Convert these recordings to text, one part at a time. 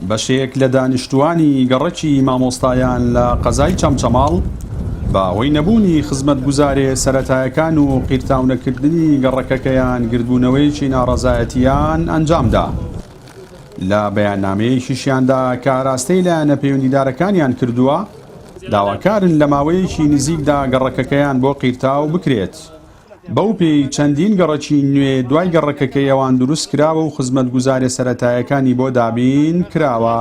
بەشێک لە دانیشتووانی گەڕەکی مامۆستایان لە قەزای چەمچەماڵ بە هۆی نەبوونی خزمەتگوزارێ سەرەتایەکان و قیرتاونەکردنی گەڕەکەکەیان گردبوونەوەیەکی ناڕەزایەتییان ئەنجامدا. لە بەیاننامەیەکیشیاندا کە ئاراستەی لایەنە پەیوەندیدارەکانیان کردووە، داواکارن لە ماوەیەکی نزیکدا گەڕەکەکەیان بۆ قیرتاو بکرێت. بەو پێی چەندین گەڕەکی نوێ دوای گەڕەکەکەی ئەوان دروست کراوە و خزمەتگوزاریە سەرەتایەکانی بۆ دابین کراوە.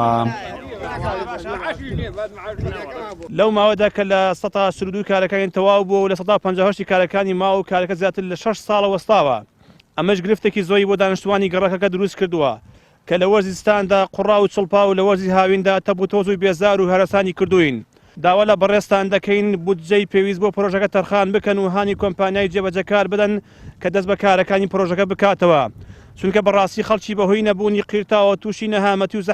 لەو ماوەدا کە 42% کارەکانی تەواو بووە و 58% ی کارەکانی ماوە و کارەکە زیاتر لە شەش ساڵە وەستاوە، ئەمەش گرفتێکی زۆری بۆ دانیشتووانی گەڕەکەکە دروست کردووە کە لە وەرزی زستاندا قوڕاو و چڵپاو و لە وەرزی هاویندا تەپ و تۆز و بێزار و هەرەسانی کردووین. داوا لە بەڕێزتان دەکەین بودجەی پێویست بۆ پرۆژەکە تەرخان بکەن و هانی کۆمپانیای جێبەجێکار بدەن کە دەست بە کارەکانی پرۆژەکە بکاتەوە چونکە بەڕاستی خەڵکی بەهۆی نەبوونی قیرتاوە تووشی نەهامەتی و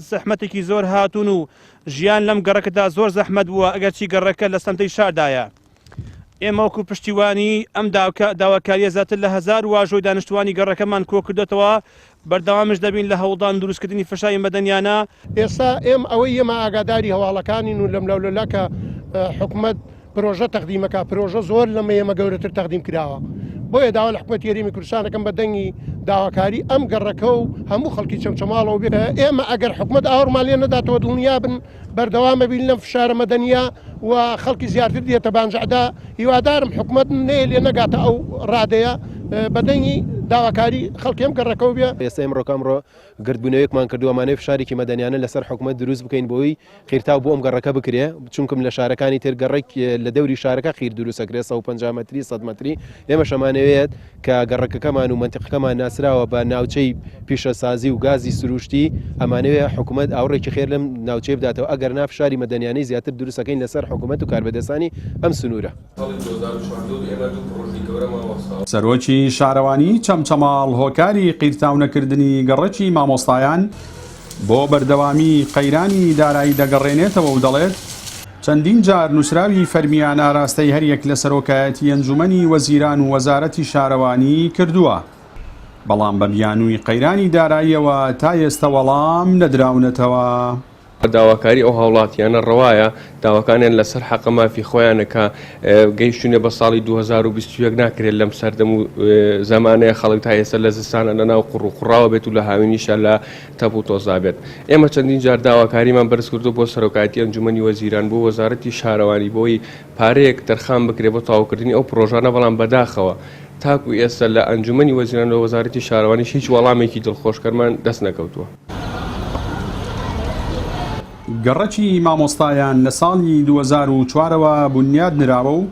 زەحمەتێکی زۆر هاتوون و ژیان لەم گەڕەکەدا زۆر زەحمەت بووە ئەگەرچی گەڕەکە لە سەنتەی شاردایە. ئێمە وەکو پشتیوانی ئەم داواکارییە زیاتر لە هەزار واژۆی دانیشتووانی گەڕەکەمان کۆکردۆتەوە، بەردەوامیش دەبین لە هەوڵدان و دروستکردنی فشاری مەدەنیانە. ئێستا ئێم ئەوەی ئێمە ئاگاداری هەواڵەکانین و لەملاولەولا کە حکومەت پرۆژە تەقدیمەکا پرۆژە زۆر لەمە ئێمە گەورەتر تەقدیم کراوە بۆیە داوا لە حکومەتی هەرێمی کوردستان ئەکەم بە دەنگی داواکاری ئەم گەڕەکە و هەموو خەڵکی چەمچەماڵەوە بێ ئێمە ئەگەر حکومەت ئاوڕمان لێ نەداتەوە دڵنیابن بەردەوامەبین لەم فشارە مەدەنیە و خەڵکی زیاتر دێتە بانجەعدا، هیوادارم حکومەت نەیەلێ نەگاتە ئەو ڕادەیە بەدەنگی داواکاری خەڵکی ئەم گەڕەکەوە بێ. ئێستا ئێمڕۆکە ئەمڕۆ گردبوونەوەیەکمان کردووە ئەمانەوێ فشارێکی مەدەنیانە لەسەر حکومەت دروست بکەین بۆی قیرتاو بۆ ئەم گەڕەکە بکرێ چونکم لە شارەکانی تر گەڕەک لە دەوری شارەکە قیر دروست ئەکرێ 150 مەتری 100 مەتری ئێمەش ئەمانەوێت کە گەڕەکەکەمان و مەنتیقەکەمان ناسراوە بە ناوچەی پیشەسازی و گازی سروشتی، ئەمانەوێ حکومەت ئاوڕێکی خێر لەم ناوچەیە بداتەوە، ئەگەر نا فشاری مەدەنیانەی زیاتر دروست ئەکەین لەسەر حکومەت و کاربەدەستانی ئەم سنوورە. سەرۆکی شارەوانیی چەمچەماڵ هۆکاری قیرتاونەکردنی گەڕەکی مامۆستایان بۆ بەردەوامی قەیرانی دارایی دەگەڕێنێتەوە و دەڵێت، چەندین جار نووسراوی فەرمییان ئاراستەی هەریەک لە سەرۆکایەتی ئەنجوومەنی وەزیران و وەزارەتی شارەوانی کردووە، بەڵام بە بیانووی قەیرانی داراییەوە تا ئێستە وەڵام نەدراونەتەوە. داواکاری ئەو هاوڵاتیانە ڕەوایە، داواکانیان لەسەر حەقە مافی خۆیانە کە گەیشتوونە بە ساڵی 2021 ناکرێت لەم سەردەم و زەمانەیە خەڵک تا ئێستا لە زستانە لە ناو قوڕ و قوڕاوە بێت و لە هاوینیشە لە تەپ و تۆزدا بێت. ئێمە چەندین جار داواکاریمان بەرز کردووە بۆ سەرۆکایەتی ئەنجومەنی وەزیران، بۆ وەزارەتی شارەوانی بۆی پارەیەک تەرخان بکرێت بۆ تەواوکردنی ئەو پڕۆژانە، بەڵام بەداخەوە تاکو ئێستا لە ئەنجومەنی وەزیران لە وەزارەتی شارەوانیش هیچ وەڵامێکی دڵخۆشکەرمان دەست نەکەوتووە. گەڕەکی مامۆستایان لە ساڵی 2004 ەوە بونیاد نراوە و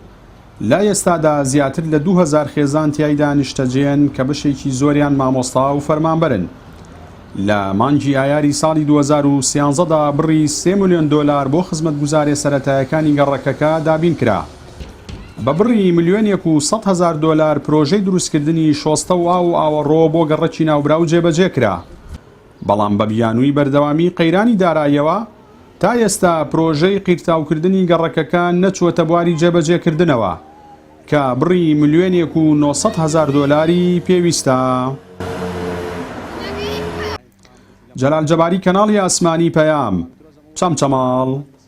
لە ئێستادا زیاتر لە 2000 خێزان تیایدا نیشتەجێن کە بەشێکی زۆریان مامۆستا و فەرمانبەرن. لە مانگی ئایاری ساڵی 2013 دا بڕی سێ ملیۆن دۆلار بۆ خزمەتگوزارێ سەرەتایەکانی گەڕەکەکە دابین کرا. بە بڕی ملیۆنێک و 100 هەزار دۆلار پرۆژەی دروستکردنی شۆستە و ئاو و ئاوەڕۆ بۆ گەڕەکی ناوبراو جێبەجێ کرا. بەڵام بە بیانووی بەردەوامی قەیرانی داراییەوە تا ئێستا پرۆژەی قیرتاوکردنی گەڕەکەکە نەچووەتە بواری جێبەجێکردنەوە کە بڕی ملیۆنێک و 900 هەزار دۆلاری پێویستە. جەلال جەباری کەناڵی ئاسمانی پەیام، چەمچەماڵ.